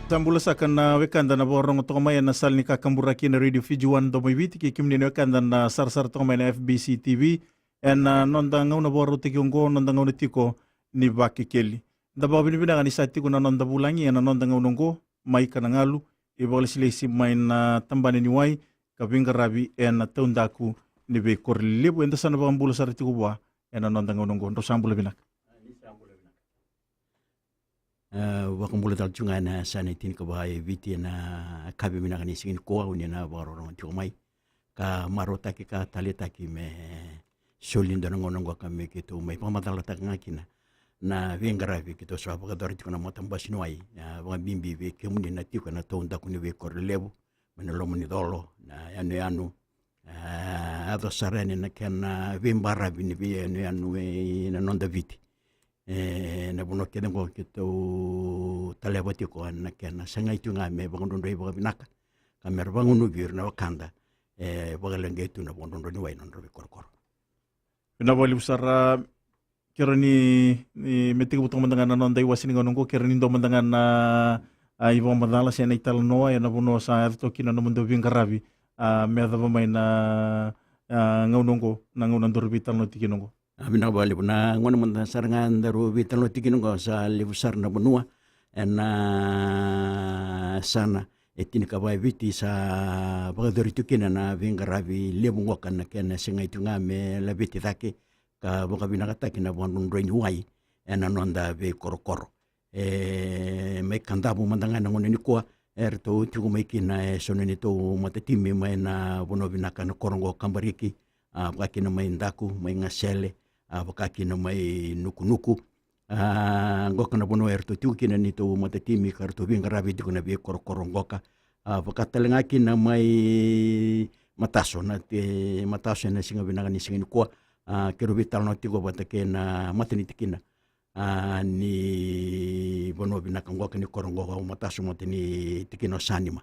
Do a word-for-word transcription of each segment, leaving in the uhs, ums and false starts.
Sa bula saka na wekada na vakarorogo toka mai ena sala ni kakaburaki na Radio Fiji One Domo i Viti, kei kemuni na wekada na sarasara toka mai na F B C T V. Ena noda gauna vakarautaki oqo, noda gauna tiko ni Vakekeli. Da vakavinavinaka ni sa tiko na noda vulagi ena noda gauna oqo, Maika Nagalu, ivakalesilesi mai na tabana ni wai, ka veiqaravi ena taudaku ni veikoro lelevu. Eda sa na vakabula sara tiko vua ena noda gauna oqo. Drau sa bula vinaka. E, vakabula tale tiko ga ena yasana e tinikava e Viti ena yakavi vinaka ni siga nikua, oni na vakarorogo tiko mai ka marautaki ka taleitaki me soli e dua na gauna oqo ka me keitou mai vakamacalataka ga kina na veiqaravi keitou sa vakayacora tiko na matabose ni wai, e, vakabibi vei kemuni na tiko ena taudaku ni veikoro lelevu, mai na loma ni colo, na yanuyanu, e, yaco sara yani na kena veibaravi ni veiyanuyanu ena noda Viti. E, na vanua kece oqo keitou taleva tiko ena kena segai tu ga me vakadrodroi vakavinaka ka me ra vagunuvi ira na wekada e vakaleqai tu na vakadrodroi ni wai ena nodra veikorokoro. Vinaka vakalevu sara. Kerea ni, ni me tekivu toka mada ga na noda iwase ni gauna oqo, kerea ni dua mada ga na, a, ivakamacala se na italanoa ena vanua sa yaco toka kina na nomudou veiqaravi, a, me yacova mai na, a, gauna oqo, na gauna daru veitalanoa tiko kina oqo. A, vinaka vakalevu. Na gauna mada sara ga daru veitalanoa tiko kina oqo sa levu sara na vanua ena yasana e tinikava e Viti sa vakayacori tu kina na veiqaravi levu qoka na kena segai tu ga me laveti cake ka vakavinakataki na vakadrodroi ni wai ena noda veikorokoro. E, mai Kadavu mada ga ena gauna nikua, eratou tiko mai kina e so na neitou matatimi mai na vanua vinaka na koro oqo Kabariki, a, vaka kina mai Daku, mai Gasele, a, vaka kina mai Nukunuku. A, qoka na vanua eratou tiko kina neitou matatimi ka ratou veiqaravi tiko na veikorokoro qoka. A, vaka tale ga kina mai Mataso, na te Mataso ena siga vinaka ni siga nikua. A, keirau veitalanoa tiko vata kei na matanitikina, a, ni vanua vinaka qoka ni koro qoka o Mataso, matanitikina o Sanima.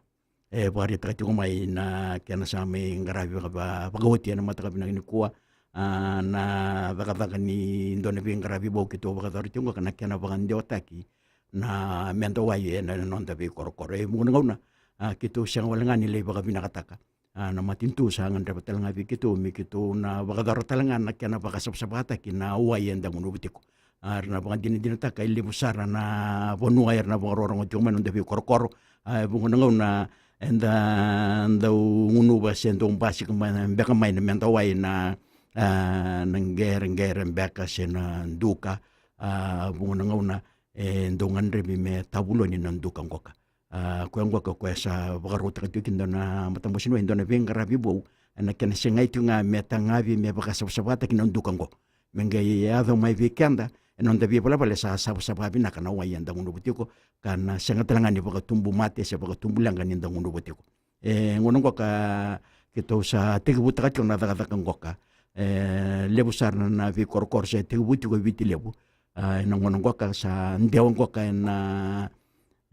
E vakaraitaka tiko mai na kena sa mai qaravi vaka, vaka, vakaoti ena mataka vinaka nikua, a, na cakacaka ni dua na veiqaravi vou keitou vakayacora tiko qoka na kena vakadewataki na meda wai ena noda veikorokoro. E vuqa na gauna, a, keitou sega wale ga ni lai vakavinakataka. A, na matanitu sa gadreva tale ga vei keitou me keitou na vakayacora tale ga na kena vakasavasavataki na wai eda gunuva tiko. A, era na vakadinadinataka e levu sara na vanua era na vakarorogo tiko mai na noda veikorokoro. A, e vuqa na gauna eda dau gunuva se dau basika mai na, beka mai na meda wai na, a, na qereqere beka se na duka. A, vuqa na gauna e dau gadrevi me tavuloni na duka qoka. A, koya qoka koya sa vakarautaka tiko kina na matabose ni wai e dua na veiqaravi vou ena kena segai tiko ga me tagavi me vakasavasavataki na duka qo. Me qai yaco mai vei keda ena noda veivalavala sa savasava vinaka na wai eda gunuva tiko, ka na sega tale ga ni vakatubu mate se vakatubu leqa ni da gunuva tiko. E gauna qoka keitou sa tekivutaka tiko na cakacaka qoka. E levu sara na veikorokoro sa tekivu tiko e Viti Levu. A, ena gauna qoka sa dewa qoka ena,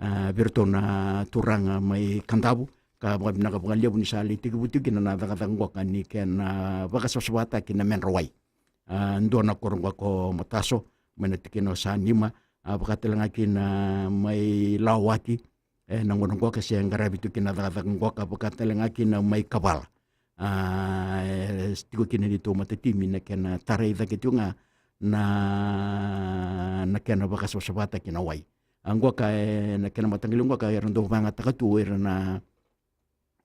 a, vei iratou na turaga mai Kadavu, ka vakavinaka vakalevu ni sa lai tekivu tiko kina na cakacaka qoka ni kena vakasavasavataki na medra wai. A, dua na koro qoka o Mataso, mai na tikina o Sanima, a, vaka tale ga kina mai Lawaki, ena gauna qoka se qaravi tu kina na cakacaka qoka, vaka tale ga kina mai Kavala. A, e tiko kina neitou matatimi na kena tarai cake tiko ga na, na kena vakasavasavataki na wai. A, qoka ena kena mataqali qoka era dau vayagataka tu o ira na,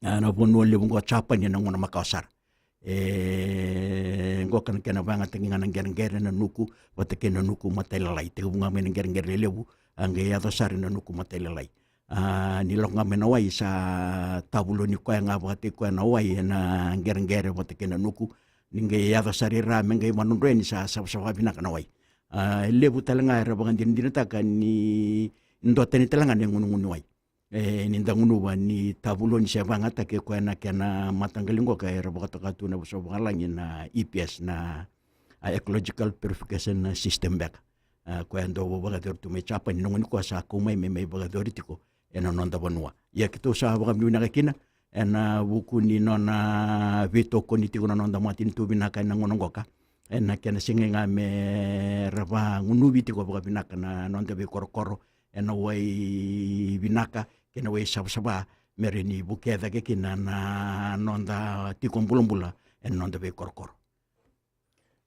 a, na vanua levu qo Japani ena gauna makawa sara. E qoka na kena vayagataki ga na qereqere, na nuku vata kei na nuku matailalai. Tekivu ga mai na qereqere lelevu, a, qai yaco sara ena nuku matailalai. A, ni lako ga mai na wai sa tavuloni koya ga vakataki koya na wai ena qereqere vata kei na nuku. Ni qai yaco sara i ra me qai vanodro yani sa savasava vinaka na wai. A, e levu tale ga era vakadinadinataka ni dua tani tale ga na igunugunu wai. E, ni da gunuva ni tavuloni se vayagataki koya na kena mataqali qoka era vakatoka tu na vosa vakalagi na E P S, na, a, Ecological Purification System beka. A, koya dau vakayacori tu mai Japani, na gauna qo sa kau mai me mai vakayacori tiko ena noda vanua. Ia keitou sa vakavinavinaka kina ena vuku ni nona veitokoni tiko na noda matanitu vinaka ena gauna qoka, ena kena segai ga me ra vagunuvi tiko vakavinaka na noda veikorokoro ena wai vinaka, ena wai savasava, me rawa ni vukea cake kina na noda tiko bulabula ena noda veikorokoro.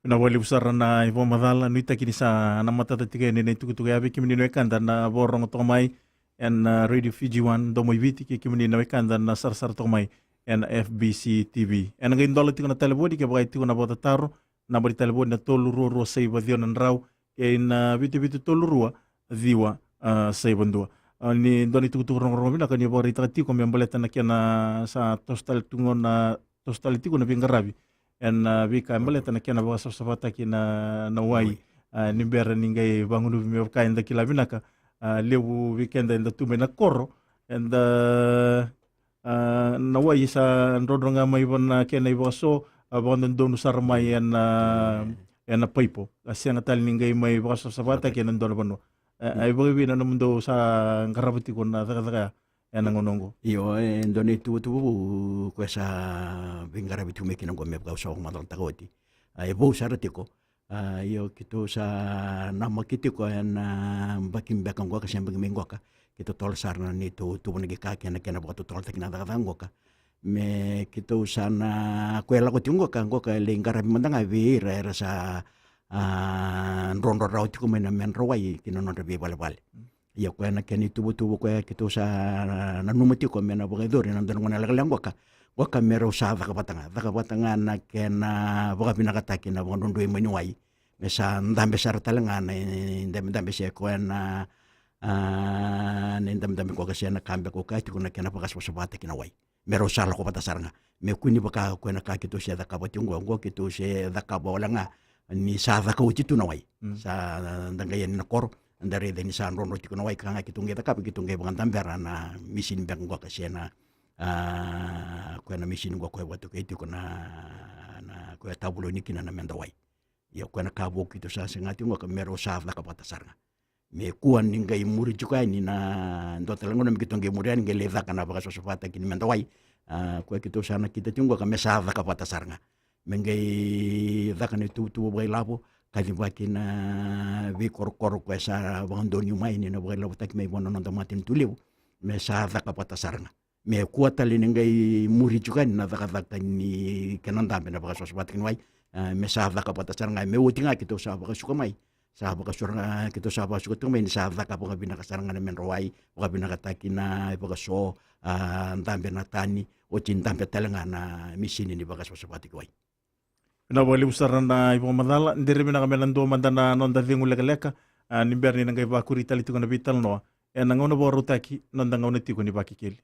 Vinaka vakalevu sara na ivakamacala, nuitaki ni sa na matata tiko yani na itukutuku ya vei kemuni na wekada na vakarorogo toka mai ena, a, Radio Fiji One, Domo i Viti, kei kemuni na wekada na sarasara toka mai ena F B C T V. Ena qai dola tiko na talevoni kevaka e tiko na vakatataro, naba ni talevoni na tolu rua rua saiva ciwa na drau, kei na vitu vitu tolu rua ciwa, a, saiva dua. A, ni dua na itukutuku rogorogo vinaka ni vakaraitaka tiko me baleta na kena sa toso tale tu qo na, toso tale tiko na veiqaravi ena, a, veika e baleta na kena vakasavasavataki na, na wai. Wai. A, ni bera ni qai vagunuvi me vaka eda kila vinaka, a, levu vei keda eda tu mai na koro, eda, a, na wai sa drodro ga mai va na kena ivakaso, a, vakadodonu sara mai ena, ena paipo. A sega tale ni qai mai vakasavasavataki ena dua na vanua. E, a, e vakaevei na nomudou sa qarava tiko na cakacaka ya ena gauna oqo? Io, e dua na ituvatuva vou koya sa veiqaravi tiko mai kina oqo me vaka au sa vakamacalataka oti. A, e vou sara tiko. A, io, keitou sa namaki tiko ena, a, baki beka qoka se baki mai qoka. Keitou totolo sara na neitou tuvanaki ka kei na kena vakatotolotaki na cakacaka qoka. Me keitou sa na, koya e lako tiko qoka, qoka e lai qaravi mada ga vei ira era sa, a, drodro rawa tiko mai na medra wai ki na nodra veivalevale. Mm. Ia koya na kena ituvatuva koya keitou sa nanuma tiko me na vakayacori ena dua na gauna lekaleka qoka. Qoka me rau sa caka vata ga, caka vata ga na kena vakavinakataki na vakadrodroi mai ni wai. Me sa dabe sara tale ga na idabedabe se koya na, a, na idabedabe qoka se na ka beka au kaya tiko na kena vakasavasavataki na wai. Me rau sa lako vata sara ga. Me kua ni vaka koya na ka keitou se cakava tiko qo, qo keitou se cakava wale ga ni sa caka oti tu na wai. Mm. Sa da qai yani na koro, da raica ni sa drodro tiko na wai, ka ga keitou qai cakava, keitou qai vakadabera na misini beka qoka se na, a, koya na misini qoka koya vakatokai tiko na, na koya e tavuliwai kina na meda wai. Ia koya na ka vou keitou sa saga tiko qoka me rau sa caka vata sara ga. Me kua ni qai muri tiko yani na dua tale na gauna me keitou qai muri yani qai lai caka na vakasavasavataki ni meda wai. A, koya keitou sa nakita tiko qoka me sa caka vata sara ga. Me qai caka na ituvatuva vakailavo, kacivaki na veikorokoro koya sa vakadonuya mai ni na vakailavotaki mai vua na noda matanitu levu. Me sa caka vata sara ga. Me kua tale ni qai muri tiko yani na cakacaka ni kena dabe na vakasavasavataki ni wai. A, me sa caka vata sara ga, me oti ga keitou sa vakasuka mai. Sa vakasura ga, keitou sa vakasuka tiko mai ni sa caka vakavinaka sara ga na medra wai, vakavinakataki na ivakaso, a, dabe na tani, oti dabe tale ga na misini ni vakasavasavataki wai. Vinaka vakalevu sara na ivakamacala, dere vinaka me na dua mada na noda cegu lekaleka, a, ni bera ni na qai vakuri tale tiko na veitalanoa ena gauna vakarautaki, noda gauna tiko ni Vakekeli.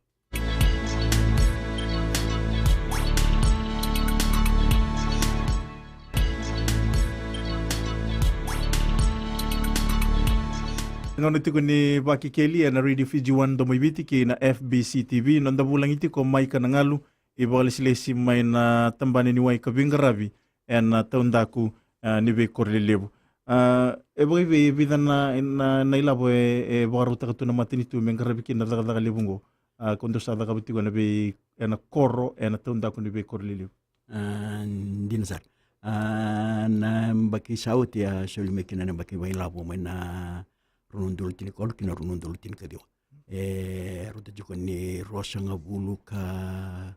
Gauna tiko ni Vakekeli ena Radio Fiji One Domo i Viti kei na F B C T V, noda vulagi tiko Maika Nagalu, ivakalesilesi mai na tabana ni wai ka veiqaravi ena taudaku, a, ni veikoro lelevu. A, e vakaevei e vica na, na, na ilavo e, e vakarautaka tu na matanitu me qaravi kina na cakacaka levu oqo, a, ko dou sa cakava tiko ena vei, ena koro, ena taudaku ni veikoro lelevu? A, dina sara. A, na yabaki sa oti a soli mai kina na yabaki vakailavo mai na rua na udolu tinikawalu ki na rua na udolu tinikaciwa. E rauta tiko ni ruasagavulu ka,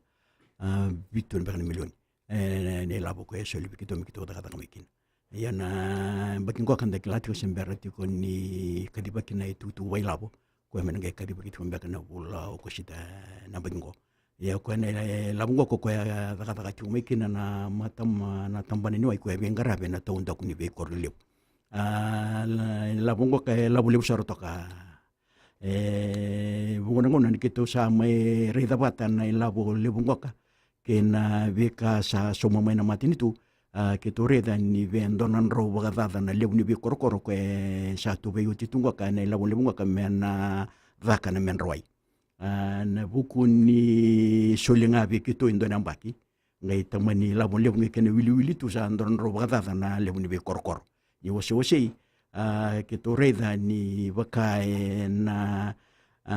a, vitu beka na milioni. E, na, na ilavo koya e soli vei keitou me keitou cakacaka mai kina. Ia na yabaki qoka da kila tiko se bera tiko ni kacivaki na itukutuku vakailavo. Koya me na qai kacivaki tiko beka na vula o Okosita na yabaki qo. Ia koya na ilavo qoka koya cakacaka tiko mai kina na matam, na tabana ni wai koya veiqaravi ena taudaku ni veikoro lelevu. A, na ilavo qoka e lavo levu sara toka. E vuqa na gauna ni keitou sa mai raica vata na ilavo levu qoka kei na veika sa sauma mai na matanitu, a, keitou raica ni via dua na drau vakacaca na levu ni veikorokoro koya sa tu veioti tu qoka na ilavo levu qoka me na caka na medra wai. A, na vuku ni soli ga vei keitou e dua na yabaki, qai tamani lavo levu ga kena wiliwili tu sa drodro vakacaca na levu ni veikorokoro. Ni wasewasei, a, keitou raica ni vaka ena, a,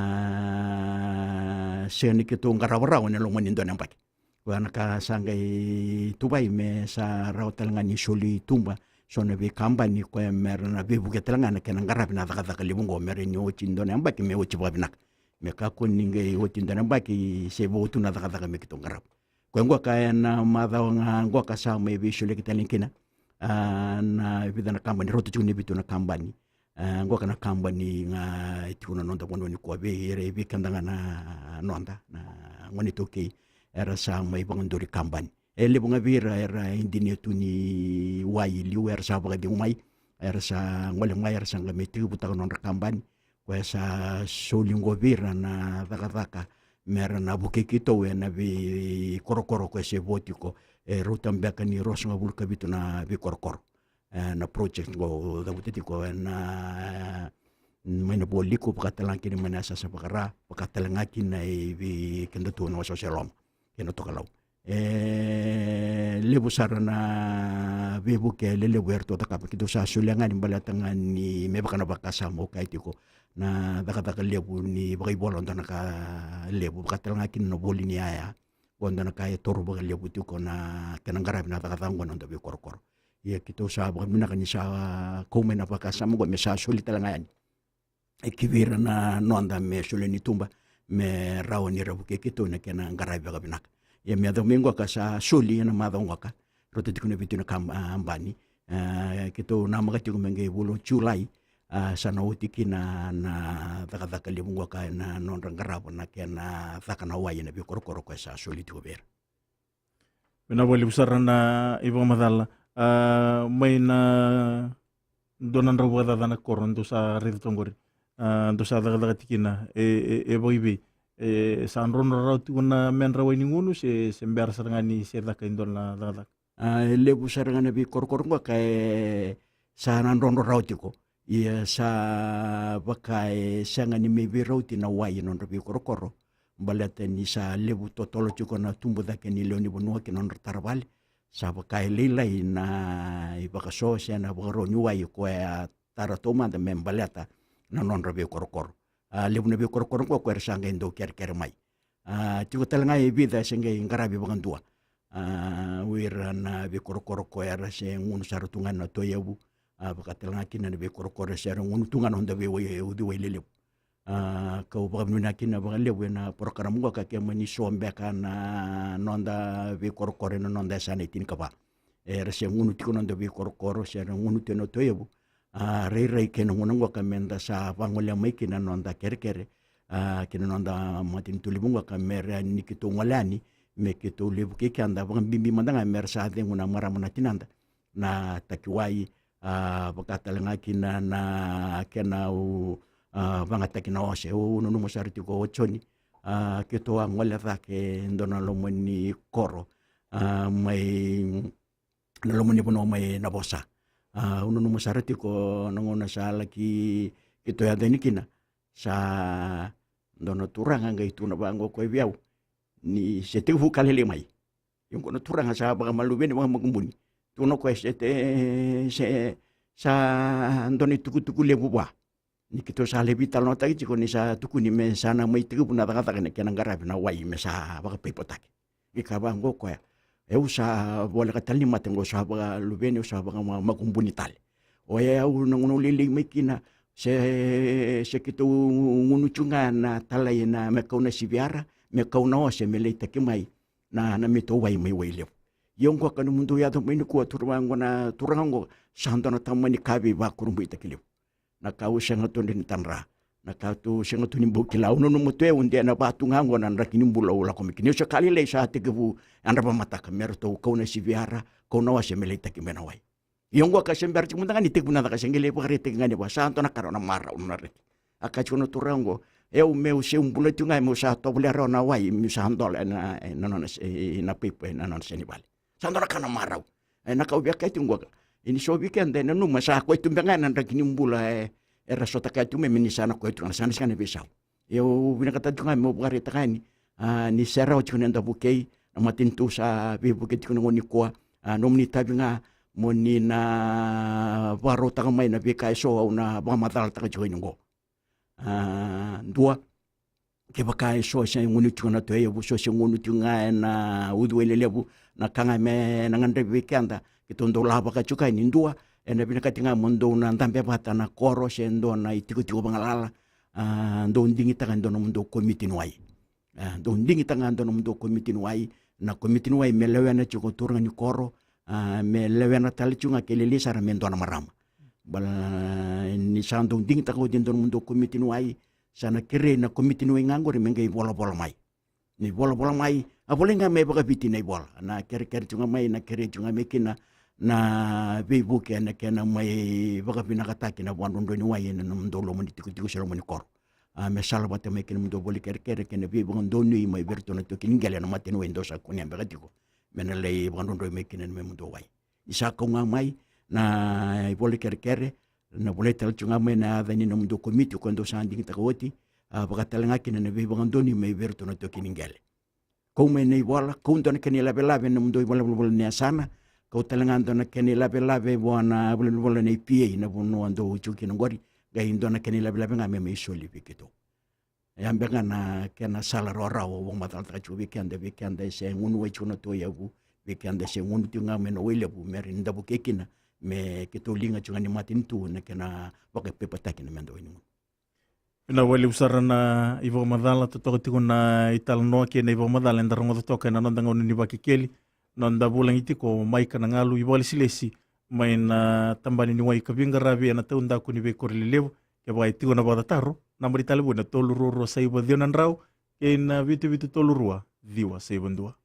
sega ni keitou qarava rawa ena loma ni dua na yabaki. Koya na ka sa qai tuvai me sa rawa tale ga ni soli tuba so na veikabani koya me ra na veivuke tale ga na kena qaravi na cakacaka levu oqo me rawa ni oti dua na yabaki me oti vakavinaka. Me kakua ni qai oti e dua na yabaki se vo tu na cakacaka me keitou qarava. Koya qoka ena macawa ga qoka sa mai veisoliyaki tale kina, a, na vica na kabani, rauta tiko ni vitu na kabani. A, qoka na kabani ga e tiko na noda vanua nikua, vei ira, vei keda ga na noda, na gone iTaukei era sa mai vakaduri kabani. E levu ga vei ira era idinia tu ni wai e liu, era sa vakacegu mai, era sa gole mai, era sa qai mai tekivutaka na nodra kabani. Koya sa soli qo vei ira na cakacaka me ra na vukei keitou ena veikorokoro koya se vo tiko. E rauta beka ni ruasagavulu ka vitu na veikorokoro, e, na project qo au cavuta tiko ena, mai na Vualiku, vaka tale ga kina mai na Yasayasa Vakara, vaka tale ga kina e vei keda tu na wasewase loma kei na Tokalau. E levu sara na veivuke lelevu eratou cakava. Keitou sa solia ga ni baleta ga ni me vaka na vakasama au kaya tiko, na cakacaka levu ni vakaivola dua na ka levu, vaka tale ga kina na voli ni yaya. Qo dua na ka e toro vakalevu tiko na kena qaravi na cakacaka qo na noda veikorokoro. Ia keitou sa vakavinavinaka ni sa kau mai na vakasama qo me sa soli tale ga yani e ki vei ira na noda me solia ni tuba, me rawa ni ra vukei keitou na kena qaravi vakavinaka. Ia me yaco mai qoka sa soli ena macawa qoka, rauta tiko na vitu na kab-, a, kabani. A, keitou namaka tiko me qai vula o Julai, a, sa na oti kina na cakacaka levu qoka ena nodra qarava na kena caka na wai ena veikorokoro koya sa soli tiko vei ira. Vinaka vakalevu sara na ivakamacala. A, mai na dua na drau vakacaca na koro dou sa raica toka qori, a, dou sa cakacaka tiko kina, e, e, e vakaivei? E sa drodro rawa tiko na medra wai ni gunu se, se bera sara ga ni se caka e dua na cakacaka? A, e levu sara ga na veikorokoro qoka e sa na drodro rawa tiko. Ia sa vaka e sega ni mai veirauti na wai e nodra veikorokoro, baleta ni sa levu totolo tiko na tubu cake ni lewe ni vanua kei na nodra tara vale. Sa vaka e lailai na ivakaso se na vakarau ni wai koya e a tara taumada me baleta na nodra veikorokoro. A, levu na veikorokoro qoka era sa qai dau kerekere mai. A, tiko tale ga e vica se qai qaravi vakadua. A, o ira na veikorokoro koya era se gunu sara tu ga na toevu. A, vaka tale ga kina na veikorokoro se ra gunu tu ga na noda veiwai, uciwai lelevu. A, kau vakavinavinaka kina vakalevu ena porokaramu qoka ke mani so beka na noda veikorokoro ena noda yasana e tinikava. Era se gunu tiko na noda veikorokoro se ra gunu tiko na toevu. A, rairai kei na gauna qoka meda sa vagolea mai kina na noda kerekere, a, kei na noda matanitu levu qoka me ra ni keitou gole yani, me keitou lai vukei keda, vakabibi mada ga me ra sa cegu na marama na tinada na takiwai, a, vaka tale ga kina na kena u, a, vagataki na ose. Au nanuma sara tiko o Joni, a, keitou a gole cake e dua na loma ni koro, a, mai na loma ni vanua mai Navosa. A, au nanuma sara tiko na gauna sa laki keitou yaco yani kina, sa dua na turaga qai tukuna vaqo o koya vei au, ni se tekivu ka lailai mai. Ia oqo na turaga sa vakamaluveni, vakamakubuni. Tukuna o koya se te, se sa dua na itukutuku levu vua. Ni keitou sa lai veitalanoataki tiko ni sa tukuni me sa na mai tekivu na cakacaka na kena qaravi na wai me sa vakapaipotaki. Qai kaya vaqo o koya, e, au sa voleka tale ni mate qo, au sa vakaluveni, au sa vakama-, makubuni tale. O yau na gauna au lailai mai kina, se, se keitou gunu tu ga na talai na me kau na siviara, me kau na ose me laitaki mai na, na meitou wai mai Wailevu. Ia oqo ka nomudou yaco mai nikua, turaga oqo, na turaga oqo sa dua na tamani ka veivakurabuitaki levu. Na ka au sega tu ni tadra, na ka au sega tu ni bau kila. Au nanuma tu e au de na vatu ga oqo na draki ni bula au lako mai kina. Ia au sa ka lailai sa tekivu yadra vakamataka me ratou kau na siviara, kau na ose me laitaki mai na wai. Ia oqo ka se bera tiko mada ga ni tekivu na caka, se qai lai vakaraitaki ga ni vua, sa dua na ka rawa na marau na reki. A kaya tiko na turaga oqo, e au meu se bula tiko ga meu sa tovolea rawa na wai meu sa dola ena, ena nona se, ena paipo ena nona senivale. Sa dua na ka na marau. E, na ka au via kaya tiko oqo, e, ni so vei keda e nanuma sa koya tu beka ga na draki ni bula, e, era sota kaya tu mai me ni sa na koya tu ga, sa na sega na veisau. Au vinakata tiko ga meu vakaraitaka yani, a, ni se rawa tiko ni da vukei, na matanitu sa veivukei tiko na gauna nikua, a, nomuni itavi ga mo ni na vakarautaka mai na veika eso au na vakamacalataka tiko yani oqo. A, dua, kevaka eso se gunu tiko na toevu, so se gunu tiko ga ena uciwai lelevu, na ka ga me na gadrevi vei keda, keitou dau lavaka tiko yani. Dua, ena vinakati ga mo dou na dabe vata na koro se dua na itikotiko vagalala, A, dou digitaka e dua nomudou komiti ni wai. A, dou digitaka ga e dua nomudou komiti ni wai, na komiti ni wai me lewena tiko turaga ni koro, a, me lewena tale tiko ga ke lelei sara me dua na marama. Bala ni sa dou digitaka oti e dua nomudou komiti ni wai, sa na kerei na komiti ni wai ga qori me qai volavola mai. Ni volavola mai, a volai ga mai vakaviti na ivola. Na kerekere tiko ga mai, na kerei tiko ga mai kina na veivuke ena kena mai vakavinakataki na vakadrodroi ni wai ena nomudou loma ni tikotiko se loma ni koro. A, me salavata mai kina nomudou voli kerekere kei na veivakadonui mai vei iratou na taukei ni qele na mata ni wai dou sa kunea beka tiko me na lai vakadrodroi mai kina na nomudou wai. Ni sa kau ga mai na ivoli kerekere, na volai tale tiko ga mai na yaca ni nomudou komiti ko dou sa digitaka oti, a, vakatale ga kina na veivakadonui mai vei iratou na taukei ni qele. Kau mai na ivola, kau dua na kena ilavelave na nomudou ivalavala ni yasana, kau tale ga dua na kena ilavelave vua na ivalavala na I P A na vanua dou tiko kina qori, qai dua na kena ilavelave ga me mai soli vei keitou. E a beka ga na kena sala rawarawa au vakamacalataka tiko vei keda, vei keda e se gunu wai tiko na Tui Yavu, vei keda e se gunu tiko ga mai na Wailevu, me rawa ni da vukei kina, me keitou liga tiko ga ni matanitu na kena vakaipaipaitaki na meda wai ni gunu. Vinaka vakalevu sara na ivakamacala, totoka tiko na italanoa kei na ivakamacala eda rogoca toka ena noda gauna ni Vakekeli. Noda vulagi tiko o Maika Nagalu, ivakalesilesi mai na tabana ni wai ka veiqaravi ena taudaku ni veikoro lelevu. Kevaka e tiko na vakatataro, naba ni talevoni na tolu rua rua saiva ciwa na drau kei na vitu vitu tolu rua ciwa saiva dua.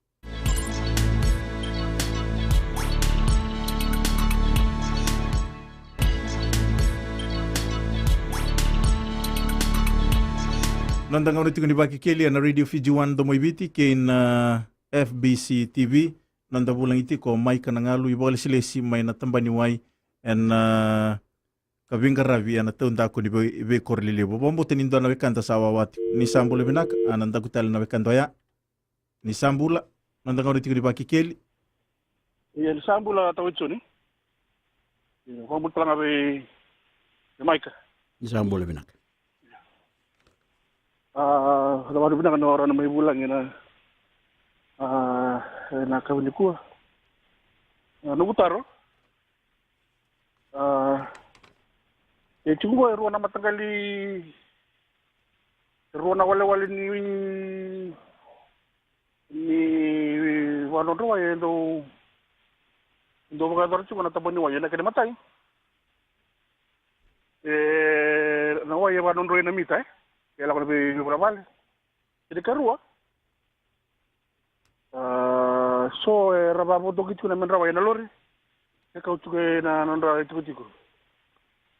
Noda gauna tiko ni Vakekeli ena Radio Fiji One Domo i Viti kei na F B C T V. Noda vulagi tiko o Maika Nagalu, ivakalesilesi mai na tabana ni wai ena ka veiqaravi ena taudaku ni vei, veikoro lelevu. Vakabauta ni dua na wekada sa wawa tiko. Ni sa bula vinaka, a na daku tale na wekada oya. Ni sa bula, noda gauna tiko ni Vakekeli. Ia, ni sa bula, Tawai Joni. Ia, vakabula tale ga vei, vei Maika. Ni sa bula vinaka. A, na vakavinaka na ora na mai vulagi na, a, ena kavi nikua. A, noqu taro. A, e tiko qo e rua na mataqali, e rua na walewale ni, ni vakadrodro wai e dau, dau vakayacora tiko na tabana ni wai. Ena kena imatai, e, na wai e vakadrodroi na mita, e, e lako na vei, veivalavala. Kena ikarua, a, so era vakavodoki tiko na medra wai ena lori, e kau tiko ena nodra itikotiko.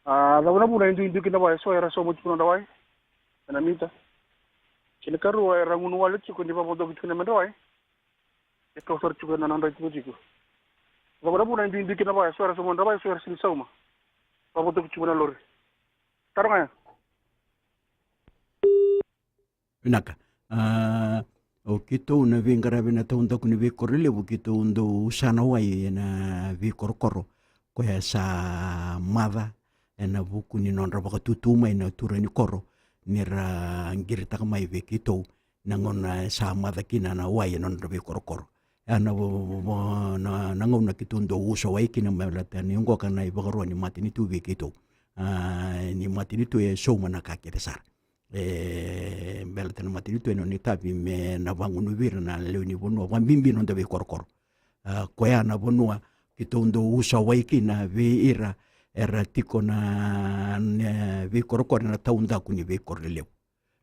A, cava na vuna e duidui kina wai, so era sauma tiko nodra wai ena mita. Kena ikarua, era gunu wale tiko ni vakavodoki tiko na medra wai, e kau sara tiko ena nodra itikotiko. Cava na vuna e duidui kina wai, so era sauma nodra wai, so era sega ni sauma, vakavodoki tiko ena lori. Taro ga ya. Vinaka. A, o keitou na veiqaravi ena taudaku ni veikoro levu, keitou dau usa na wai ena veikorokoro koya sa maca ena vuku ni nodra vakatutu mai na turaga ni koro, ni ra qiritaka mai vei keitou na gauna sa maca kina na wai ena nodra veikorokoro. Ia na vo-, vo-, vo-, na, na gauna keitou dau usa wai kina, me baleta ni qoka na ivakarua ni matanitu vei keitou. A, ni matanitu e sauma na ka kece sara. E, baleta na matanitu e nona itavi me na vagunuvi ira na lewe ni vanua, vakabibi noda veikorokoro. A, koya na vanua keitou dau usa wai kina vei ira era tiko na, na veikorokoro ena taudaku ni veikoro lelevu.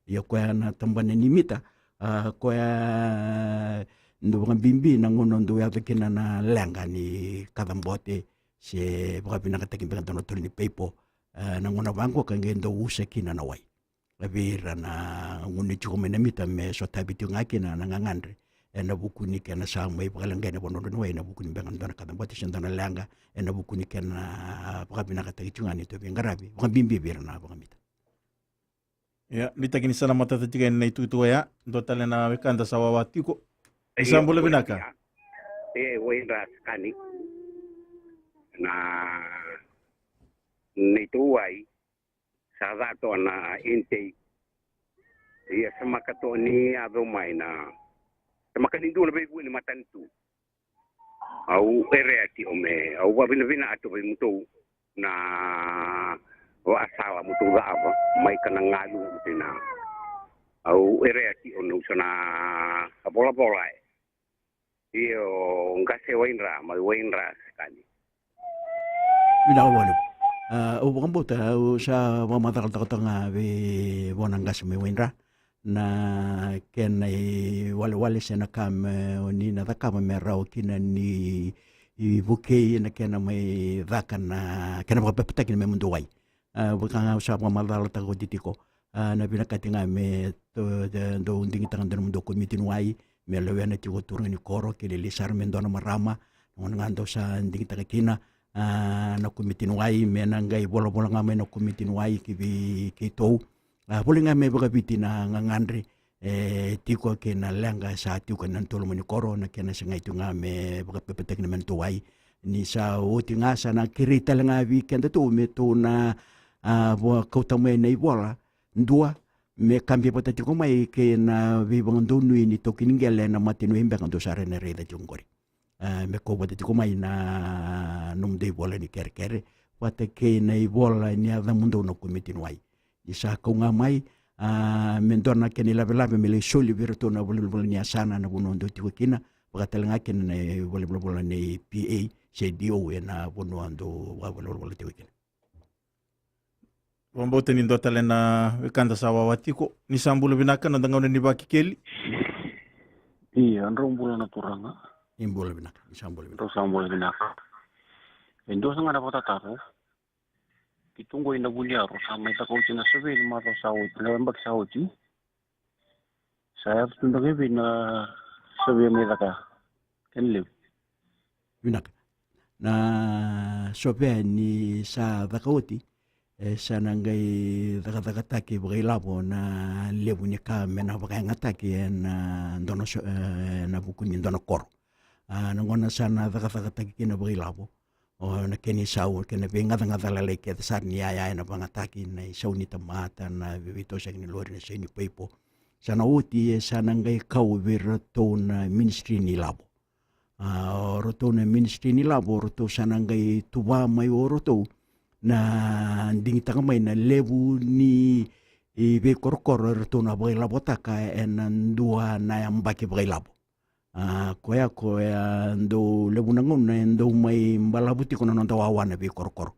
Ia koya na tabana ni mita, a, koya dau vakabibi na gauna dau yaco kina na leqa ni kacabote se vakavinakataki beka dua na tolo ni paipo, a, na gauna vaqo ka qai dau usa kina na wai. A, vei ira na gunu tiko mai na mita me sotavi tiko ga kina na gagadre ena vuku ni kena sa mai vakaleqai na vakadrodro ni wai ena vuku ni beka dua na kacabote se dua na leqa, ena vuku ni kena vakavinakataki tiko ga ni tou veiqaravi, vakabibi vei ira na vakamita. Ia, nuitaki ni sa na matata tiko yani na itukutuku oya, dua tale na wekada sa wawa tiko. Ni sa bula vinaka. E, wai dra sakani. Na neitou wai sa ca toa na intake. Ia sa maka toa ni yaco mai na, sa maka ni dua na veivua ni matanitu. Au erea tiko me, au vavinavinaka tiko vei mutou na vaa tala mo tou cava mai ka na galu tina. Au erea ti o na usa na a volavola e. Io, qase Waidra, mai Waidra, Sekani. Vinaka vakalevu. A, au vakabauta au sa vakamacalataka toka ga vei vua na qase mai Waidra na kena iwalewale se na ka me o ni na cakava me rawa kina ni vukei na kena mai caka na kena vakapepetaki na me mudu wai. A, vaka ga au sa vakamacalataka oti tiko, a, na vinakati ga me dou digitaka dua na mudou komiti ni wai me lewena tiko turaga ni koro, kei lailai sara me dua na marama. Na gauna ga dou sa digitaka kina, a, na komiti ni wai me na qai volavola ga mai na komiti ni wai ki vei keitou. A, voli ga me vakaviti na gagadre e tiko kei na leqa sa tiko na tolu mai ni koro, na kena segai tu ga me vakapepetaki na me na tou wai. Ni sa oti ga sa na kerei tale ga vei keda tou me tou na, a, vakauta mai na ivola dua me kabi vata tiko mai kei na veivakadonui ni taukei ni qele na mataniwai beka dou sa rai na raica tiko qori. A, me kau vata tiko mai na nomudou ivola ni kerekere vata kei na ivola ni yacamudou na komiti ni wai. Ni sa kau ga mai, a, me dua na kena ilavelave me lai soli vei iratou na valenivolavola ni yasana na vanua dou tiko kina, vakatale ga kina na valenivolavola ni P A se D O ena vanua dou valenivolavola tiko kina. Vakabauta ni dua tale na wekada sa wawa tiko. Ni sa bula vinaka, noda gauna ni vakekeli. Ia, drau bula na turaga. Ni bula vinaka, ni sa bula vinaka. Drau sa bula vinaka. E dua sa ga na vakatataro. Keitou qo ina Vuliaro sa mai caka oti na survey ni macawa sa oti, na yabaki sa oti. Sa yaco tu beka e vei na survey mai caka? Kena levu. Vinaka. Na survey ni sa caka oti e sa na qai cakacakataki vakailavo na levu ni ka me na vakayagataki ena dua na so-, ena vuku ni dua na koro. A, na gauna sa na cakacakataki kina vakailavo, o na kena isau, kena veigacagaca lalai kece sara ni yaya ena vagataki, na isau ni tamata, na veitosoyaki ni lori, na isau ni paipo. Sa na oti e sa na qai kau vei iratou na ministry ni lavo. A, o ratou na ministry ni lavo, o ratou sa na qai tuva mai o ratou na digitaka mai na levu ni veikorokoro e ratou na vakailavotaka ena dua na yabaki vakailavo. A, koya, koya dou levu na gauna e dou mai balavu tiko na noda wawa na veikorokoro.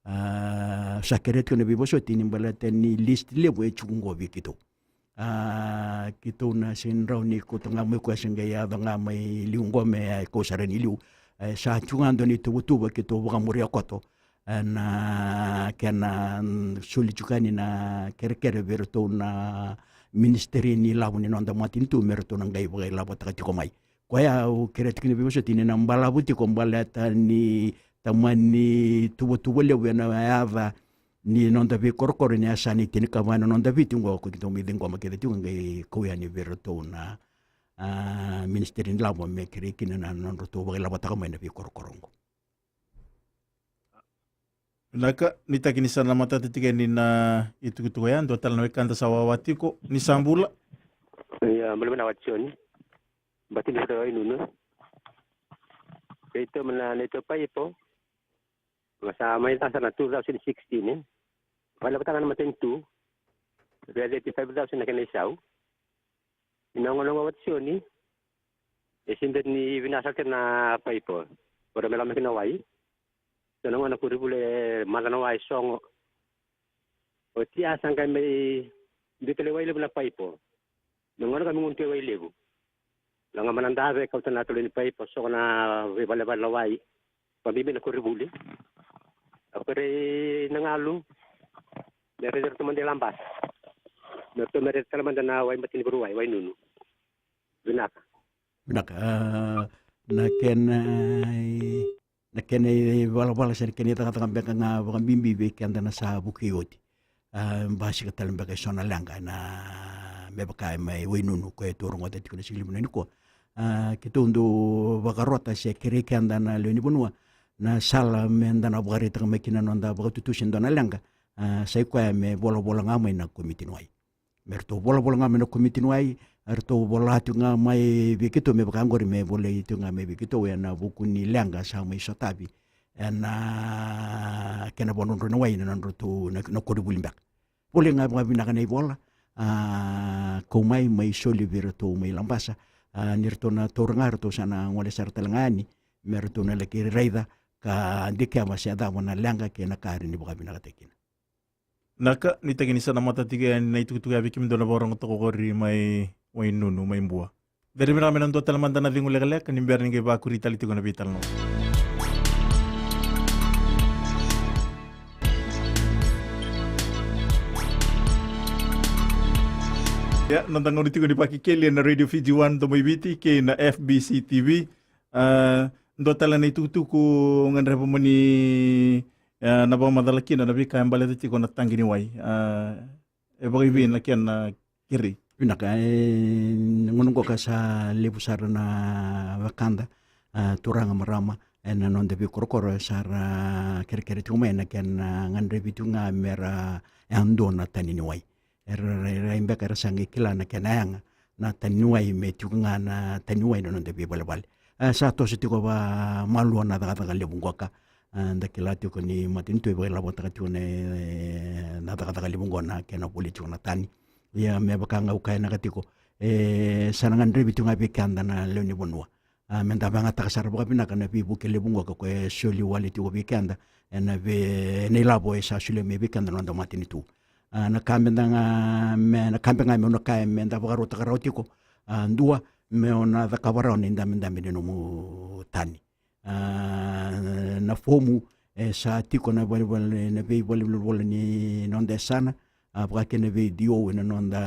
A, sa kerea tiko na veivosoti ni baleta ni list levu e tiko qo vei keitou. A, keitou na sega ni rawa ni kauta ga mai koya se qai yaco ga mai liu qo me a kau sara ni liu. E sa tiko ga dua na ituvatuva keitou vakamuria koto. Ena kena soli tiko yani na kerekere vei iratou na ministry ni lavo ni noda matanitu me ratou na qai vakailavotaka tiko mai. Koya au kerea tiko ni veivosoti ni na balavu tiko baleta ni tamani tuvatuva levu ena yaca ni noda veikorokoro ni yasa ni tinikava ena noda Viti qo ko keitou mai ciqoma kece tiko qai kau yani vei iratou na, a, ministry ni lavo me kerei kina na nodratou vakailavotaka mai na veikorokoro qo. Vinaka, nuitaki ni sa na matata tiko yani na itukutuku ya, dua tale na wekada sa wawa tiko, ni sa bula. Ia, bula vinaka Watisoni. Bati ni vata Wainunu. Keitou mai na neitou paipo. Ga sa mai caka na two thousand sixteen, e. Vale vata ga na matanitu. Via thirty-five thousand na kena isau. Ina gauna ga Watisoni. E sega ni vinaka sara kina na paipo. Ora me lako mai kina wai. Ena gauna koronivuli e maca na wai sogo. Oti a sa qai mai biu tale wai levu na paipo. Na gauna ka me gunu tu e wai levu. Laga mana dave kauta na tolo ni paipo sogo na veivalevale na wai. Vabibi na koronivuli. Au kerei na galu. Me raici ratou mada e Labasa. Me ratou me raici tale mada na wai Matanivaruwai, Wainunu. Vinaka. Vinaka. A, na kena i, na kena ivalavala se na kena icakacaka beka ga vakabibi vei keda na sa vukei oti. A, basika tale beka eso na leqa na me vaka e mai Wainunu ko e tou rogoca tiko na siga levu nikua. A, keitou dau vakarota se kerei keda na lewe ni vanua na sala me da na vakaraitaka mai kina na noda vakatutusa e dua na leqa. A, sa i koya me volavola ga mai na komiti ni wai. Me ratou volavola ga mai na komiti ni wai, ratou vola tiko ga mai vei keitou me vaka oqori me volai tiko ga mai vei keitou ena vuku ni leqa sa mai sotavi ena kena vakadrodroi na wai na nodratou na, na koronivuli beka. Volai ga vakavinaka na ivola, a, kau mai, mai soli vei iratou mai Labasa, a, ni ratou na taura ga, ratou sa na gole sara tale ga yani me ratou na laki raica ka dikeva se cava na leqa kei na ka e rawa ni vakavinakataki kina. Na ka ni taki ni sa na mata tiko yani na itukutuku ya vei kemudou na vakarorogo toka qori mai Wainunu, mai Bua. Cere vinaka me na dua tale mada na cegu lekaleka ni bera ni qai vakuri tale tiko na veitalanoa. Ia, noda gauna tiko ni Vakekeli ena Radio Fiji One, Domo i Viti, kei na F B C T V. A, dua tale na itukutuku gadreva mo ni, a, na vakamacala kina na veika e baleta tiko na taqi ni wai. A, e vakaivei na kena kerei? Vinaka, e, gauna qo ka sa levu sara na wekada, a, turaga, marama, ena noda veikorokoro, e sa ra kerekere tiko mai na kena gadrevi tiko ga me ra yadua na tani ni wai. Era rai, rai beka era sa qai kila na kena yaga na tani ni wai me tiko ga na tani ni wai na noda veivalevale. E, sa toso tiko vakamalua na cakacaka levu qoka. A, da kila tiko ni matanitu e vakailavotaka tiko na, e, na cakacaka levu qo na kena voli tiko na tani. Ia me vaka ga au kaya na ka tiko, e, sa na gadrevi tiko ga vei keda na lewe ni vanua. A, me da vayagataka sara vakavinaka na veivuke levu qoka ko e soli wale tiko vei keda ena vei, na ilavo e sa solia mai vei keda na noda matanitu. A, na ka me da ga, me, na ka me ga meu na kaya me da vakarautaka rawa tiko, a, dua, meu na cakava rawa na idabedabe ni nomu tani. A, na fomu e sa tiko na vale, vale, na veivalenivolavola ni noda yasana, a, vaka kina na vei D O ena noda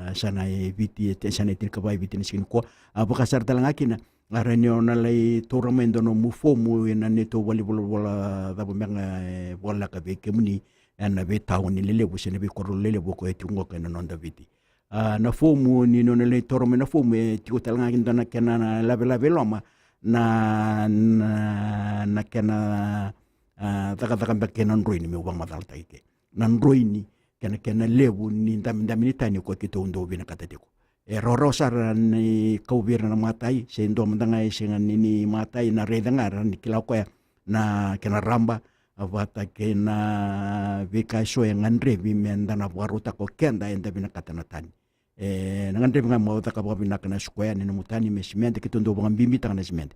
yasana e Viti, e, yasana e tinikava e Viti ena siga nikua. A, vaka sara tale ga kina, a, rawa ni o na lai taura mai dua nomu fomu ena neitou valenivolavola cava beka e voleka vei kemuni ena veitauni lelevu se na veikorokoro lelevu ko e tiko qoka ena noda Viti. A, na fomu, ni nona lai taura mai na fomu, e tiko tale ga kina dua na kena na lavelave i loma na, na, na kena, a, cakacaka beka kei na droini, meu vakamacalataki ke. Na droini kei na kena levu ni dabedabe ni tani ko keitou dau vinakata tiko. E rawarawa sara ni kau vei ira na matai, se dua mada ga e sega ni, ni matai, na raica ga, rawa ni kila o koya na kena raba, a, vata kei na veika eso e gadrevi me da na vakarautaka o keda eda vinakata na tani. E na gadrevi ga mo caka vakavinaka na square ni nomu tani me simede, keitou dau vakabibitaka na simede.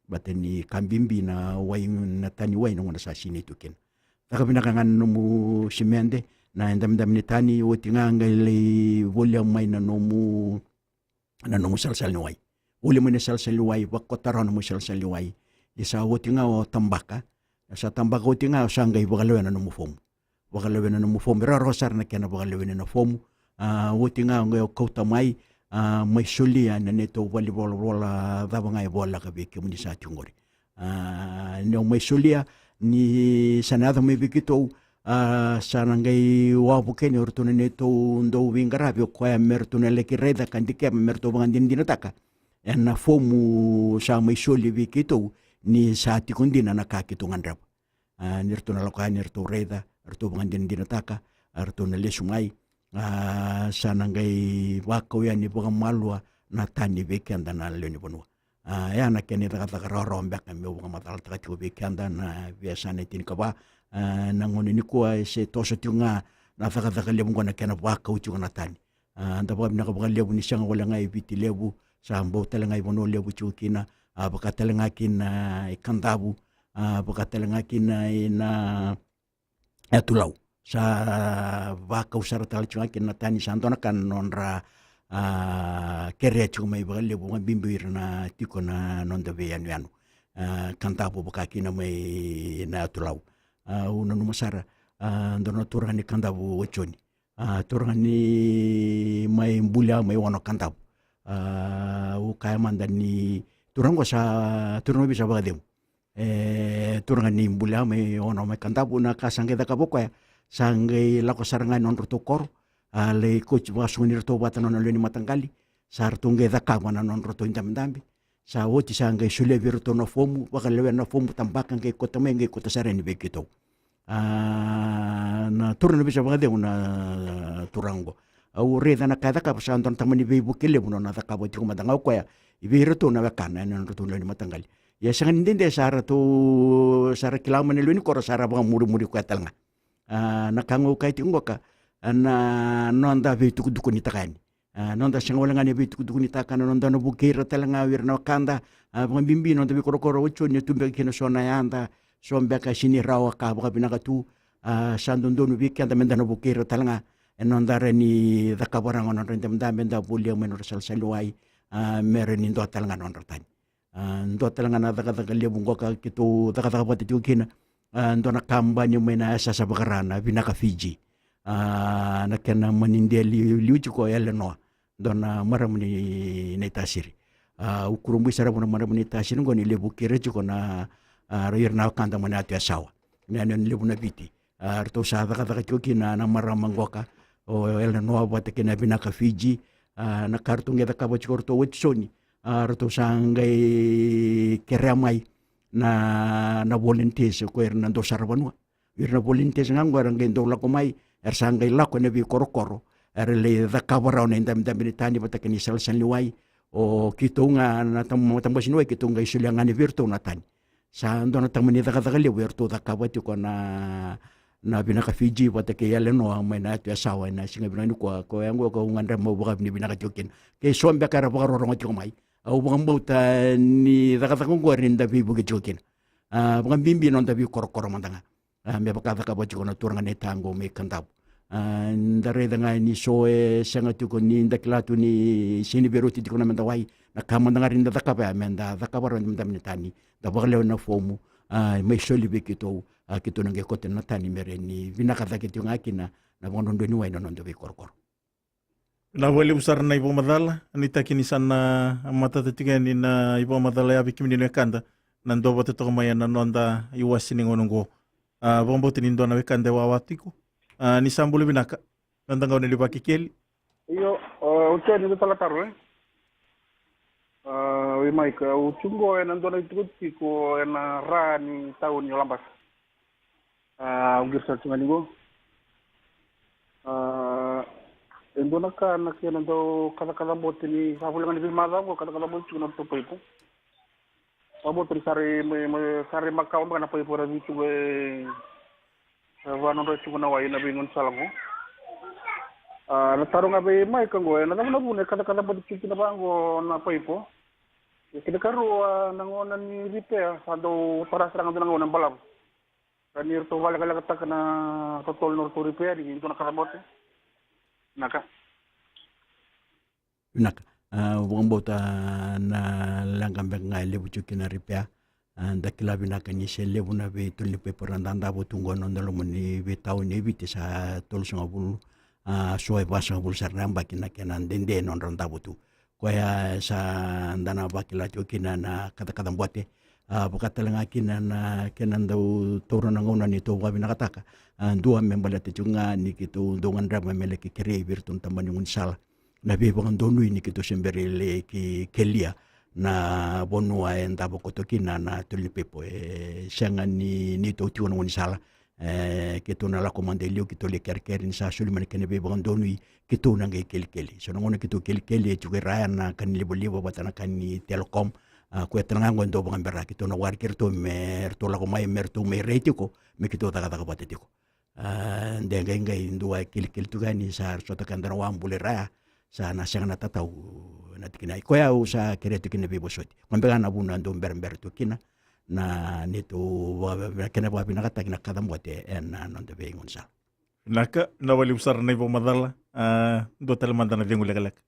Vata ni ka bibi na wai, na tani wai na gauna sa sinai tu kina. Caka vinaka ga na nomu simede, na idabedabe ni tani, oti ga qai lai volia mai na nomu, na nomu salasala ni wai. Volia mai na salasala ni wai, vakota rawa na nomu salasala ni wai. Ni sa oti ga o tabaka, sa tabaka oti ga o sa qai vakalewena na nomu fomu. Vakalewena na nomu fomu, e rawarawa sara na kena vakalewena na fomu. A, oti ga o qai o kauta mai, a, mai solia na neitou valenivolavola cava ga e voleka vei kemuni sa tiko qori. A, ni o mai solia, ni sa na yaco mai vei keitou, a, sa na qai wavoki yani o ratou na neitou dau veiqaravi o koya me ratou na laki raica ka dikeva me ratou vakadinadinataka ena fomu sa mai soli vei keitou ni sa tiko dina na ka keitou gadreva. A, ni ratou na lako yani, ni ratou raica, ratou vakadinadinataka, a, ratou na lesu mai, a, sa na qai vakau yani vakamalua na tani vei keda na lewe ni vanua. A, ya na kena icakacaka rawarawa beka meu vakamacalataka tiko vei keda na veiyasana e tinikava. A, na gauna nikua e se toso tiko ga na cakacaka levu oqo na kena vakau tiko na tani. A, da vakavinaka vakalevu ni sega wale ga i Viti Levu, sa bau tale ga i Vanua Levu tiko kina, a, vaka tale ga kina i Kadavu, a, vaka tale ga kina i na Yatu Lau. Sa vakau sara tale tiko ga kina na tani, sa dua na ka na nodra, a, kerea tiko mai vakalevu, vakabibi ira na tiko na noda veiyanuyanu. A, Kadavu vaka kina mai na Yatu Lau. A, au nanuma sara, a, dua na turaga ni Kadavu, o Joni. A, turaga ni mai Bulia, mai Ono, Kadavu. A, au kaya mada ni turaga oqo sa turaga vei sa vakacegu. E, turaga ni Bulia, mai Ono, mai Kadavu, na ka sa qai cakava o koya, sa qai lako sara ga e nodratou koro, a, lai kauti vakasoqoni iratou vata na nona lewe ni mataqali, sa ratou qai cakava na nodratou idabedabe. Sa oti sa qai solia vei iratou na fomu, vakalewena na fomu, tabaka, qai kauta mai, qai kauta sara yani vei keitou. A, na turaga na veiyasa vakacegu na turaga oqo. Au raica na ka e cakava, sa dua na tamani veivuke levu na nona cakava tiko mada ga o koya vei iratou na wekana ena nodratou lewe ni mataqali. Ia sega ni dede sa ratou sa ra kila mai na lewe ni koro sa ra vakamurimuri koya tale ga. A, na ka ga au kaya tiko qoka, a, na noda veitukutukunitaka yani. A, noda sega wale ga ni veitukutukunitaka na noda na vukei ira tale ga o ira na wekada, a, vakabibi noda veikorokoro oti so ni tu beka kina so na yada, so beka e sega ni rawa ka vakavinaka tu, a, sa dodonu vei keda meda na vukei ira tale ga, e noda rawa ni cakava rawa ga nodra idabedabe, da volia mai nodra salasala ni wai, a, me rawa ni dua tale ga nodra tani. A, dua tale ga na cakacaka levu qoka keitou cakacaka vata tiko kina. A, dua na kabani mai na yasayasa vakara na Vinaka Fiji. A, na kena manidia liu, liu tiko o Elenoa, dua na marama ni Naitasiri. A, au kurabui sara vua na marama ni Naitasiri qo ni levu kei ira tiko na, a, ira na wekada mai na yatu Yasawa. Na yanuyanu levu na Viti. A, ratou sa cakacaka tiko kina na marama qoka o Elenoa vata kei na Vinaka Fiji. A, na ka ratou qai cakava tiko ratou oti so ni, a, ratou sa qai kerea mai na, na volunteers ko ira na dau saravanua. Ira na volunteers ga qo era qai dau lako mai, era sa qai lako ena veikorokoro, era lai cakava rawa na idabedabe ni tani vata kei na isalasala ni wai. O keitou ga na tam-, tabasi ni wai keitou qai solia ga ni vei iratou na tani. Sa dua na tamani cakacaka levu eratou cakava tiko na, na Vinaka Fiji vata kei Elenoa mai na yatu Yasawa ena siga vinaka nikua, koya qo kau gadreva meu vakavinavinaka tiko kina. Kei so beka era vakarorogo tiko mai, au vakabauta ni cakacaka qo era ni da veivuke tiko kina. A, vakabibi noda veikorokoro mada ga. A, me vaka cakava tiko na turaga na ita qo mai Kadavu. A, da raica ga ni so e sega tiko ni da kila tu ni sega ni veirauti tiko na meda wai, na ka mada ga era ni da cakava ya meda cakava rawa na meda mani tani, da vakalewe na fomu, a, mai soli vei keitou, a, keitou na qai kauta na tani me rawa ni vinaka cake tiko ga kina na vakadrodroi ni wai na noda veikorokoro. Na vakalevu sara na ivakamacala, nuitaki ni sa na matata tiko yani na ivakamacala ya vei kemuni na wekada, na duavata toka mai ena noda iwase ni gauna oqo. A, vakabauta ni dua na wekada e wawa tiko. A, ni sa bula vinaka, noda gauna ni Vakekeli. Io, o, au tiko ni talataro, e. A, oi Maika, au tiko qo ena dua na itikotiko ena ra ni tauni o Labasa. A, au qiri sara tiko ga ni qo. A, e dua na ka na kena dau kacakaca bote ni sa vuli ga ni veimacawa qo, kacakaca bote tiko na ratou paipo. Sa bote ni sa rai, mai, mai, sa rai makawa beka na paipo era vitu qo e, e vanodra tiko na wai na veigaunisala qo. A, na taro ga vei Maika qo, e na cava na vuna e kacakaca bote tiko kina vaqo na paipo. E kena karua, a, na gauna ni repair, sa dau tara sara ga dua na gauna balavu. Ka ni ratou vakalekalekataka na totolo na ratou repair ni dua na kacabote. Vinaka. Vinaka. A, au vakabauta na leqa beka ga e levu tiko kina na repair. A, da kila vinaka ni se levu na veitolo ni paipo era dadavo tu qo ena noda loma ni veitauni e Viti, sa tolusagavulu, a, so e vasagavulu sara na yabaki na kena dede nodra davo tu. Koya sa da na vakila tiko kina na kacakaca bote. A, vaka tale ga kina na kena dau taura na gauna ni tou vakavinakataka. A, dua me baleta tiko ga ni keitou dau gadreva me laki kerei vei iratou na tabana ni gaunisala na veivakadonui ni keitou se bera ni laki kelia na vanua e davo koto kina na tolo ni paipo. E sega ni neitou tiko na gaunisala. E, keitou na lako mada e liu, keitou lai kerekere ni sa soli mai na kena veivakadonui, keitou na qai kelikeli. So na gauna keitou kelikeli, e tiko e ra ya na ka ni livaliva vata na ka ni Telecom. A, koya tale ga qo e dau vakabera, keitou na waraki iratou me ratou lako mai, me ratou mai rai tiko, me keitou cakacaka vata tiko. A, de qai, qai dua e kelikeli tu ga ni sa sota ka dua na wabula e ra ya, sa na sega na tatau na tikina. Koya au sa kerea tu kina na veivosoti. Koya beka na vuna dau berabera tu kina na neitou vaka-, kena vakavinakataki na kacabote ena noda veigaunisala. Vinaka, na vakalevu sara na ivakamacala. A, dua tale mada na cegu lekaleka.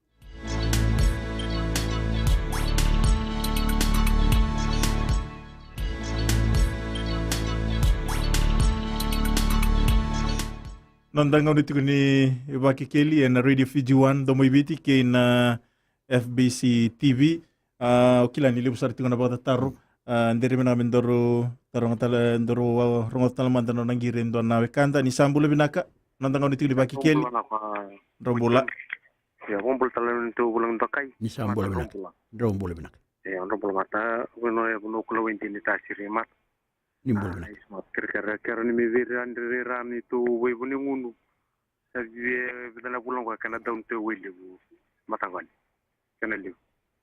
Noda gauna tiko ni Vakekeli ena Radio Fiji One, Domo i Viti, kei na F B C T V. A, o kila ni levu sara tiko na vakatataro. A, dere vinaka me daru taroga tale, daru, a, rogoca tale mada na nona qiri e dua na wekada. Ni sa bula vinaka, noda gauna tiko ni Vakekeli. Bula vinaka. Drau bula. Ia, vakabula tale na neitou vulagi dokai. Ni sa bula vinaka. Drau bula vinaka. Ia, drau bula mata, vanua, vanua kula waidini tasiri mata. Ni bula vinaka. Kerekere, kerekere ni me viri adre ra neitou vaivu ni gunu. Sa via, vica na vula qo kena dau neitou wai levu. Mataqali. Kena levu.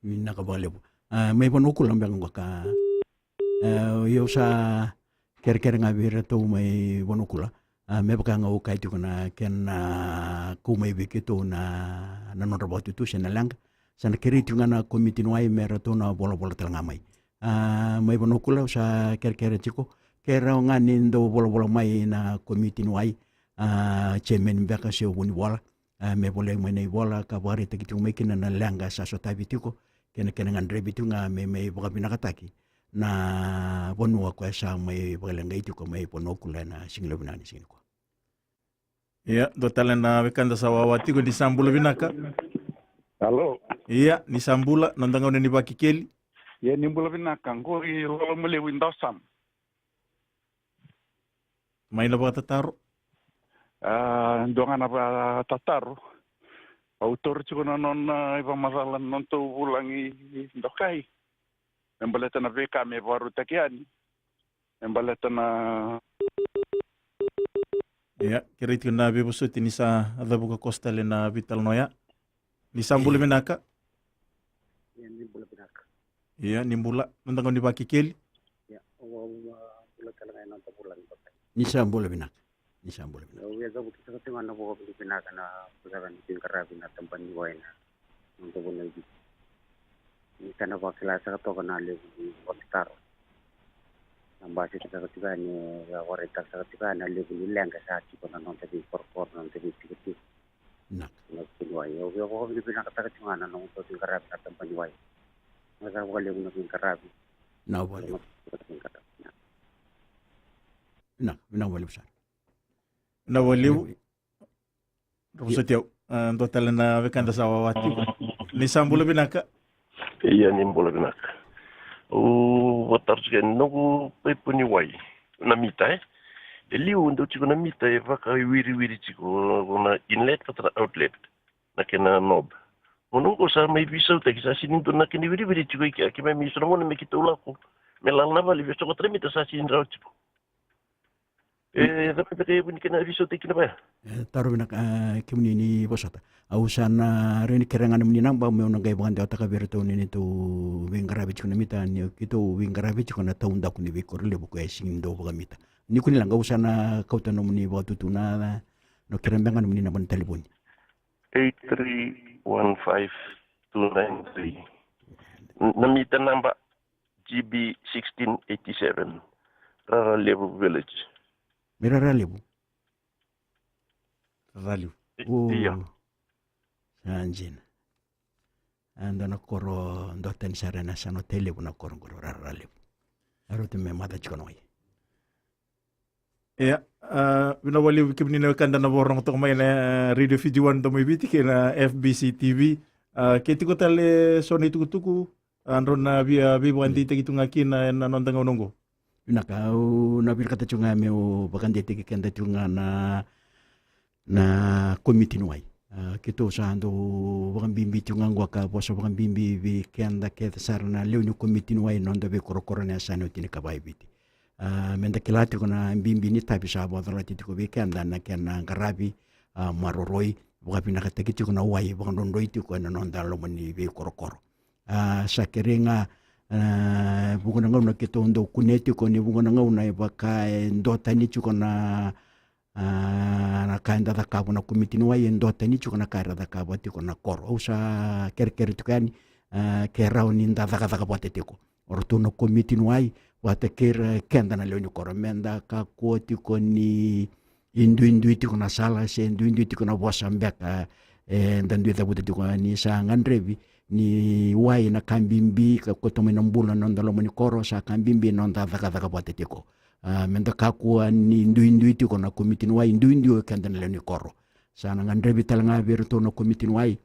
Vinaka vakalevu. A, mai vanua kula beka qo ka. E, au sa kerekere ga vei iratou mai Vanua Kula. A, me vaka ga au kaya tiko na kena kau mai vei keitou na, na nodra vakatutu se na leqa. Sa na kerei tiko ga na komiti ni wai me ratou na volavola tale ga mai. A, mai Vanua Kula au sa kerekere tiko, ke rawa ga ni dau volavola mai na komiti ni wai, a, chairman beka se o vunivola, a, me volai mai na ivola ka vakaraitaki tiko mai kina na leqa sa sotavi tiko, kei na kena gadrevi tiko ga me, me vakavinakataki na vanua koya sa mai vakaleqai tiko mai Vanua Kula ena siga levu vinaka ni siga nikua. Ia, dua tale na wekada sa wawa tiko, ni sa bula vinaka. Alo. Ia, ni sa bula, noda gauna ni vakekeli. Ia, ni bula vinaka, qori Lolo Malevu i Dawasama. Mai na vakatataro. A, dua ga na vakatataro. Au taura tiko na nona, a, ivakamacala na nodatou vulagi dokai me baleta na veika me vakarautaki yani me baleta na. Ia, kerei tiko na veivosoti ni sa cavuka koso tale na veitalanoa ya. Ni sa bula vinaka. Ia, ni bula vinaka. Ia, ni bula. Noda gauna ni vakekeli. Ia, au, au, au bula tale ga ena noda vulagi dokai. Ni sa bula vinaka. Ni sa bula vinaka. Au via cavuta saka tiko ga na vakavinavinaka na, saka na veiqaravi na tabana ni wai na noda vanua i Viti. Ni sa na vakila saka toka na levu ni vakatataro. Na basika saka tiko yani, e, vakaraitaka saka tiko yani na levu ni leqa sa tiko na noda veikorokoro, na noda veitikotiko. Vinaka. Na vuniwai, au via vakavinavinakataka tiko ga na noda veiqaravi na tabana ni wai. Na sa vakalevu na veiqaravi. Na vakalevu. Na veiqaravi. Vinaka, vinaka vakalevu sara. Vinaka vakalevu. Io. Dou vosoti au. A, dua tale na wekada sa wawa tiko. Ni sa bula vinaka. Ia, ni bula vinaka. Au vakatarogi tiko na noqu paipa ni wai. Na mita, e? E liu dau tiko na mita e vakawiriwiri tiko na inlet vata na outlet. Na kena knob. Mo noqu sa mai veisautaki, sa sega ni dua na kena wiriwiri tiko i kea, keimami sa na gauna me keitou lako me lala na vale, via sokota na mita sa sega ni rawa tiko. E, cava beka e vu ni kena veisautaki kina vaya? E, taro vinaka, e, kemuni ni vosota. Au sa na rawa ni kerea ga nomuni naba meu na qai vakadewataka vei iratou ni neitou veiqaravi tiko na mita, ni keitou veiqaravi tiko na taudaku ni veikoro levu ko e sega ni dau vakamita. Ni kua ni leqa, au sa na kauta nomuni vakatutu na, na kerea beka ga nomuni naba ni talevoni. Eight three one five two nine three. Na mita naba G B sixteen eighty-seven. Raralevu Village. Me Raralevu. Raralevu. I-, o, ia. Sa dina. A, dua na koro, dua tani sara ena yasana o Tailevu na koro qori Raralevu. A rauta me maca tiko na wai. Ia, a, vinaka vakalevu vei kemuni na wekada na vakarorogo toka mai na, e, Radio Fiji One Domo i Viti kei na F B C T V. A, ke tiko tale so na itukutuku, a, drau na via veivakadeitaki tu ga kina ena noda gauna oqo. Vinaka, au na vinakata tiko ga meu vakadeitaki keda tiko ga na, na komiti ni wai. A, keitou sa dau vakabibi tiko ga oqo ka vosa vakabibi vei keda kece sara na lewe ni komiti ni wai na noda veikorokoro na yasana e tinikava e Viti. A, meda kila tiko na bibi ni itavi sa vakacolati tiko vei keda na kena qaravi, a, maroroi, vakavinakataki tiko na wai, vakadrodroi tiko ena noda loma ni veikorokoro. A, sa kerei ga, a, vuqa na gauna keitou dau kunea tiko ni vuqa na gauna e vaka e dua tani tiko na, a, na ka eda cakava na komiti ni wai, e dua tani tiko na ka era cakava tiko na koro. Au sa kerekere tiko yani, a, ke rawa ni da cakacaka vata tiko. O ratou na komiti ni wai, vata kei ira keda na lewe ni koro, meda kakua tiko ni duidui tiko na sala, se duidui tiko na vosa beka, e, da dui cavuta tiko ni sa gadrevi ni wai na ka bibi ka koto mai na bula na noda loma ni koro, sa ka bibi na noda cakacaka vata tiko. A, meda kakua ni duidui tiko na komiti ni wai, duidui o keda na lewe ni koro. Sa na gadrevi tale ga vei iratou na komiti ni wai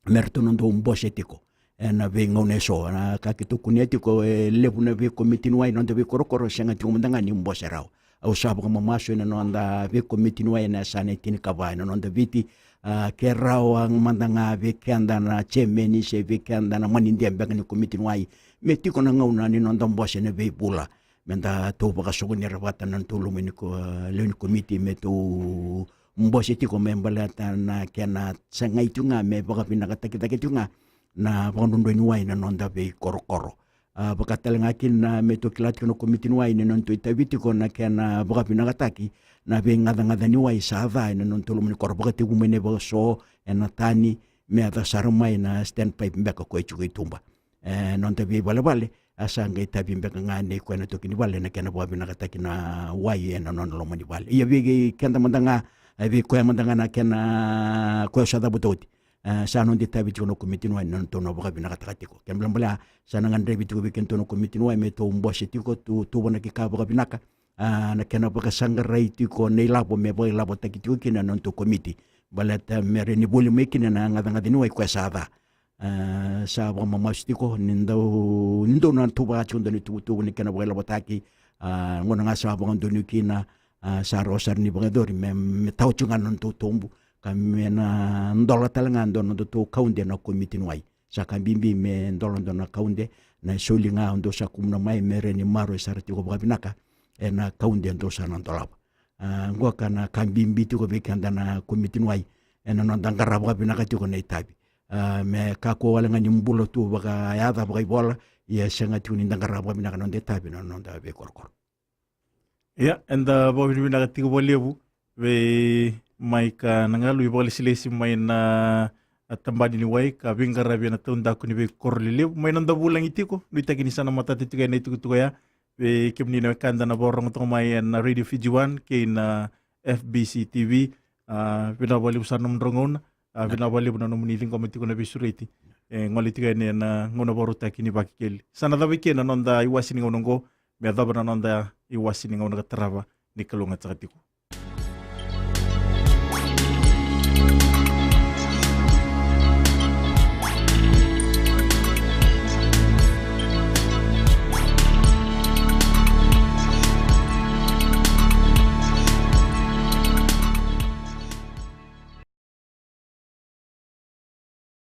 me ratou na dau bose tiko ena veigauna eso. Na ka keitou kunea tiko, e levu na veikomiti ni wai na noda veikorokoro sega tiko mada ga ni bose rawa. Au sa vakamamasu ena noda veikomiti ni wai ena yasana e tinikava ena noda Viti, a, ke rawa mada ga vei keda na chairman se vei keda na manidia beka ni komiti ni wai me tiko na gauna ni noda bose ena veivula. Meda tou vakasoqoni ira vata na nodatou loma ni ko-, lewe ni komiti me tou bose tiko me baleta na kena sagai tiko ga me vakavinakataki cake tiko ga na vakadrodroi ni wai na noda veikorokoro. A, vaka tale ga kina me tou kila tiko na komiti ni wai ni nona tou itavi tiko na kena vakavinakataki na veigacagaca ni wai sa ca ena noda tou loma ni koro, vakatekivu mai na ivaso, ena tani, me yaco sara mai na standpipe beka ko e tiko i tuba. E noda veivalevale, a sa qai itavi beka ga nei koya na toki ni vale na kena vakavinakataki na wai ena nona loma ni vale. Ia vei keda mada ga, e vei koya mada ga na kena koya sa cavuta oti. E, sa noda itavi tiko na komiti ni wai na noda tou na vakavinakataka tiko. Kena ibalebale, sa na gadrevi tiko vei kedatou na komiti ni wai me tou bose tiko, tu, tuvanaki ka vakavinaka. A, na kena vakasaqarai tiko na ilavo me vakailavotaki tiko kina na noda tou komiti. Baleta me rawa ni voli mai kina na gacagaca ni wai koya sa ca. A, sa vakamamasu tiko ni dau, ni dau na tuva tiko dau ni tuvutuvu ni kena vakailavotaki. A, gauna ga sa vakadonui kina, a, sa rawa sara ni vakayacori me, me tawa tiko ga na noda tou tobu, ka me na dola tale ga dua na noda tou kaude na komiti ni wai. Sa ka bibi me dola dua na kaude, na soli ga dou sa kumuna mai me rawa ni maroroi sara tiko vakavinaka ena kaude dou sa na dolava. A, qo ka na ka bibi tiko vei keda na komiti ni wai ena noda qara vakavinaka tiko na itavi. A, me kakua wale ga ni bula tu vakayaca vakaivola, ia sega tiko ni da qara vakavinaka na noda itavi na noda veikorokoro. Ia, eda vakavinavinaka tiko vakalevu vei Maika Nagalu, ivakalesilesi mai na, a, tabana ni wai ka veiqaravi ena taudaku ni veikoro lelevu mai noda vulagi tiko, nuitaki ni sa na matata tiko ena itukutuku ya. Vei kemuni na wekada na vakarorogo toka mai ena Radio Fiji One kei na F B C T V, a, vinaka vakalevu sara na nomudrau gauna. A, vinaka vakalevu na nomuni ciqoma tiko na veisureti e gole tiko yani ena gauna vakarautaki ni Vakekeli. Sa na cava i ke na noda iwase ni gauna oqo, me yacova na noda iwase ni gauna ka tarava. Ni kalougata tiko.